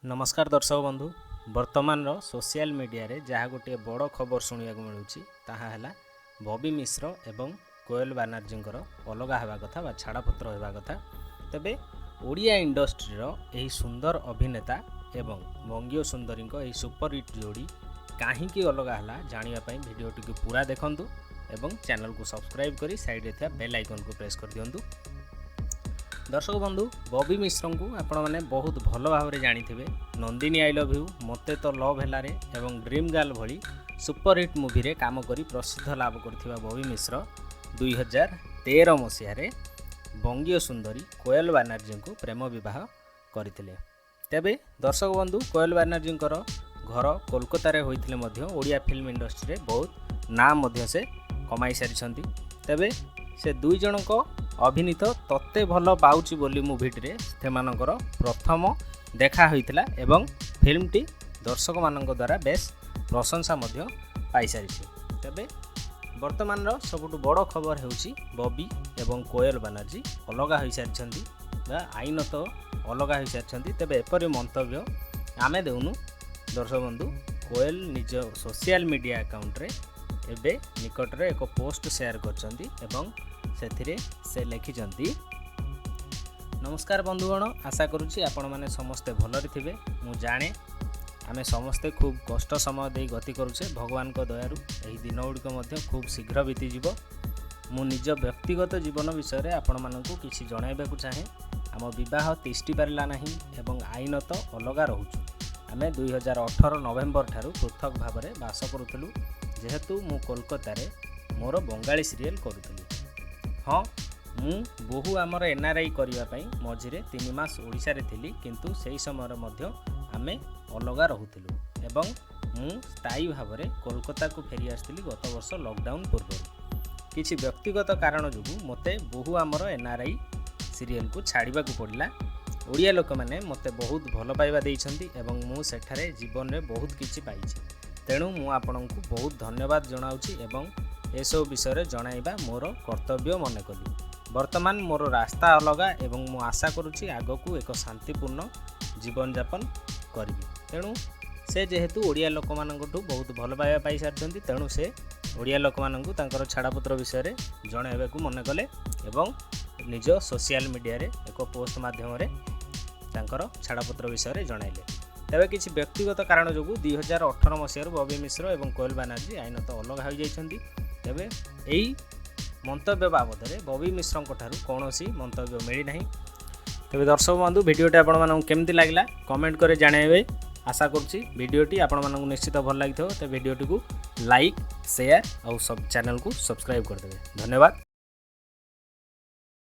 ନମସ୍କାର ଦର୍ଶକ ବନ୍ଧୁ। ବର୍ତ୍ତମାନର ସୋସିଆଲ ମିଡ଼ିଆରେ ଯାହା ଗୋଟିଏ ବଡ଼ ଖବର ଶୁଣିବାକୁ ମିଳୁଛି, ତାହା ହେଲା ବବି ମିଶ୍ର ଏବଂ କୋଏଲ ବାନାର୍ଜୀଙ୍କର ଅଲଗା ହେବା କଥା ବା ଛାଡ଼ପତ୍ର ହେବା କଥା। ତେବେ ଓଡ଼ିଆ ଇଣ୍ଡଷ୍ଟ୍ରିର ଏହି ସୁନ୍ଦର ଅଭିନେତା ଏବଂ ବଙ୍ଗୀୟ ସୁନ୍ଦରୀଙ୍କ ଏହି ସୁପରହିଟ୍ ଯୋଡ଼ି କାହିଁକି ଅଲଗା ହେଲା, ଜାଣିବା ପାଇଁ ଭିଡ଼ିଓଟିକୁ ପୁରା ଦେଖନ୍ତୁ ଏବଂ ଚ୍ୟାନେଲକୁ ସବସ୍କ୍ରାଇବ୍ କରି ସାଇଡ଼୍ରେ ଥିବା ବେଲ୍ ଆଇକନ୍କୁ ପ୍ରେସ୍ କରିଦିଅନ୍ତୁ। ଦର୍ଶକ ବନ୍ଧୁ, ବବି ମିଶ୍ରଙ୍କୁ ଆପଣମାନେ ବହୁତ ଭଲ ଭାବରେ ଜାଣିଥିବେ। ନନ୍ଦିନୀ I love you, ମୋତେ ତ ଲଭ୍ ହେଲାରେ ଏବଂ ଡ୍ରିମ୍ ଗାର୍ଲ ଭଳି ସୁପରହିଟ୍ ମୁଭିରେ କାମ କରି ପ୍ରସିଦ୍ଧ ଲାଭ କରିଥିବା ବବି ମିଶ୍ର 2013 ମସିହାରେ ବଙ୍ଗୀୟ ସୁନ୍ଦରୀ କୋୟଲ ବାନାର୍ଜୀଙ୍କୁ ପ୍ରେମ ବିବାହ କରିଥିଲେ। ତେବେ ଦର୍ଶକ ବନ୍ଧୁ, କୋୟଲ ବାନାର୍ଜୀଙ୍କର ଘର କୋଲକାତାରେ ହୋଇଥିଲେ ମଧ୍ୟ ଓଡ଼ିଆ ଫିଲ୍ମ ଇଣ୍ଡଷ୍ଟ୍ରିରେ ବହୁତ ନାଁ ମଧ୍ୟ ସେ କମାଇ ସାରିଛନ୍ତି। ତେବେ ସେ ଦୁଇ ଜଣଙ୍କ ଅଭିନୀତ ତତେ ଭଲ ପାଉଛି ବୋଲି ମୁଭିଟିରେ ସେମାନଙ୍କର ପ୍ରଥମ ଦେଖା ହୋଇଥିଲା ଏବଂ ଫିଲ୍ମଟି ଦର୍ଶକମାନଙ୍କ ଦ୍ୱାରା ବେଶ ପ୍ରଶଂସା ମଧ୍ୟ ପାଇସାରିଛି। ତେବେ ବର୍ତ୍ତମାନର ସବୁଠୁ ବଡ଼ ଖବର ହେଉଛି, ବବି ଏବଂ କୋୟଲ ବାନାର୍ଜୀ ଅଲଗା ହୋଇସାରିଛନ୍ତି ବା ଆଇନତଃ ଅଲଗା ହୋଇସାରିଛନ୍ତି। ତେବେ ଏପରି ମନ୍ତବ୍ୟ ଆମେ ଦେଉନୁ ଦର୍ଶକ ବନ୍ଧୁ, କୋୟଲ ନିଜ ସୋସିଆଲ ମିଡ଼ିଆ ଆକାଉଣ୍ଟରେ ଏବେ ନିକଟରେ ଏକ ପୋଷ୍ଟ ସେୟାର କରିଛନ୍ତି ଏବଂ ସେଥିରେ ସେ ଲେଖିଛନ୍ତି, "ନମସ୍କାର ବନ୍ଧୁଗଣ, ଆଶା କରୁଛି ଆପଣମାନେ ସମସ୍ତେ ଭଲରେ ଥିବେ। ମୁଁ ଜାଣେ, ଆମେ ସମସ୍ତେ ଖୁବ୍ କଷ୍ଟ ସମୟ ଦେଇ ଗତି କରୁଛେ। ଭଗବାନଙ୍କ ଦୟାରୁ ଏହି ଦିନଗୁଡ଼ିକ ମଧ୍ୟ ଖୁବ୍ ଶୀଘ୍ର ବିତିଯିବ। ମୁଁ ନିଜ ବ୍ୟକ୍ତିଗତ ଜୀବନ ବିଷୟରେ ଆପଣମାନଙ୍କୁ କିଛି ଜଣାଇବାକୁ ଚାହେଁ। ଆମ ବିବାହ ତିଷ୍ଠି ପାରିଲା ନାହିଁ ଏବଂ ଆଇନତଃ ଅଲଗା ରହୁଛୁ। ଆମେ 2018 ନଭେମ୍ବର ଠାରୁ ପୃଥକ ଭାବରେ ବାସ କରୁଥିଲୁ, ଯେହେତୁ ମୁଁ କୋଲକାତାରେ ମୋର ବଙ୍ଗାଳୀ ସିରିଏଲ୍ କରୁଥିଲି। ହଁ, ମୁଁ ବୋହୁ ଆମର ଏନ୍ଆର୍ଆଇ କରିବା ପାଇଁ ମଝିରେ 3 ମାସ ଓଡ଼ିଶାରେ ଥିଲି, କିନ୍ତୁ ସେହି ସମୟରେ ମଧ୍ୟ ଆମେ ଅଲଗା ରହୁଥିଲୁ ଏବଂ ମୁଁ ସ୍ଥାୟୀ ଭାବରେ କୋଲକାତାକୁ ଫେରି ଆସିଥିଲି ଗତ ବର୍ଷ ଲକଡାଉନ୍ ପୂର୍ବରୁ। କିଛି ବ୍ୟକ୍ତିଗତ କାରଣ ଯୋଗୁଁ ମୋତେ ବୋହୁ ଆମର ଏନ୍ଆର୍ଆଇ ସିରିଏଲ୍କୁ ଛାଡ଼ିବାକୁ ପଡ଼ିଲା। ଓଡ଼ିଆ ଲୋକମାନେ ମୋତେ ବହୁତ ଭଲ ପାଇବା ଦେଇଛନ୍ତି ଏବଂ ମୁଁ ସେଠାରେ ଜୀବନରେ ବହୁତ କିଛି ପାଇଛି। ତେଣୁ ମୁଁ ଆପଣଙ୍କୁ ବହୁତ ଧନ୍ୟବାଦ ଜଣାଉଛି ଏବଂ ଏସବୁ ବିଷୟରେ ଜଣାଇବା ମୋର କର୍ତ୍ତବ୍ୟ ମନେ କଲି। ବର୍ତ୍ତମାନ ମୋର ରାସ୍ତା ଅଲଗା ଏବଂ ମୁଁ ଆଶା କରୁଛି ଆଗକୁ ଏକ ଶାନ୍ତିପୂର୍ଣ୍ଣ ଜୀବନଯାପନ କରିବି।" ତେଣୁ ସେ ଯେହେତୁ ଓଡ଼ିଆ ଲୋକମାନଙ୍କଠୁ ବହୁତ ଭଲ ପାଇବା ପାଇସାରିଛନ୍ତି, ତେଣୁ ସେ ଓଡ଼ିଆ ଲୋକମାନଙ୍କୁ ତାଙ୍କର ଛାଡ଼ପତ୍ର ବିଷୟରେ ଜଣାଇବାକୁ ମନେ କଲେ ଏବଂ ନିଜ ସୋସିଆଲ ମିଡ଼ିଆରେ ଏକ ପୋଷ୍ଟ ମାଧ୍ୟମରେ ତାଙ୍କର ଛାଡ଼ପତ୍ର ବିଷୟରେ ଜଣାଇଲେ। ତେବେ କିଛି ବ୍ୟକ୍ତିଗତ କାରଣ ଯୋଗୁଁ 2018 ମସିହାରୁ ବବି ମିଶ୍ର ଏବଂ କୋଏଲ ବାନାର୍ଜୀ ଆଇନତଃ ଅଲଗା ହୋଇଯାଇଛନ୍ତି। ତେବେ ଏହି ମନ୍ତବ୍ୟ ବାବଦରେ ବବି ମିଶ୍ରଙ୍କ ଠାରୁ କୌଣସି ମନ୍ତବ୍ୟ ମିଳିନାହିଁ। ତେବେ ଦର୍ଶକ ବନ୍ଧୁ, ଭିଡ଼ିଓଟି ଆପଣମାନଙ୍କୁ କେମିତି ଲାଗିଲା, କମେଣ୍ଟ କରି ଜଣାଇବେ। ଆଶା କରୁଛି ଭିଡ଼ିଓଟି ଆପଣମାନଙ୍କୁ ନିଶ୍ଚିତ ଭଲ ଲାଗିଥିବ। ତ ଭିଡ଼ିଓଟିକୁ ଲାଇକ୍, ସେୟାର ଆଉ ସବ ଚ୍ୟାନେଲକୁ ସବସ୍କ୍ରାଇବ୍ କରିଦେବେ। ଧନ୍ୟବାଦ।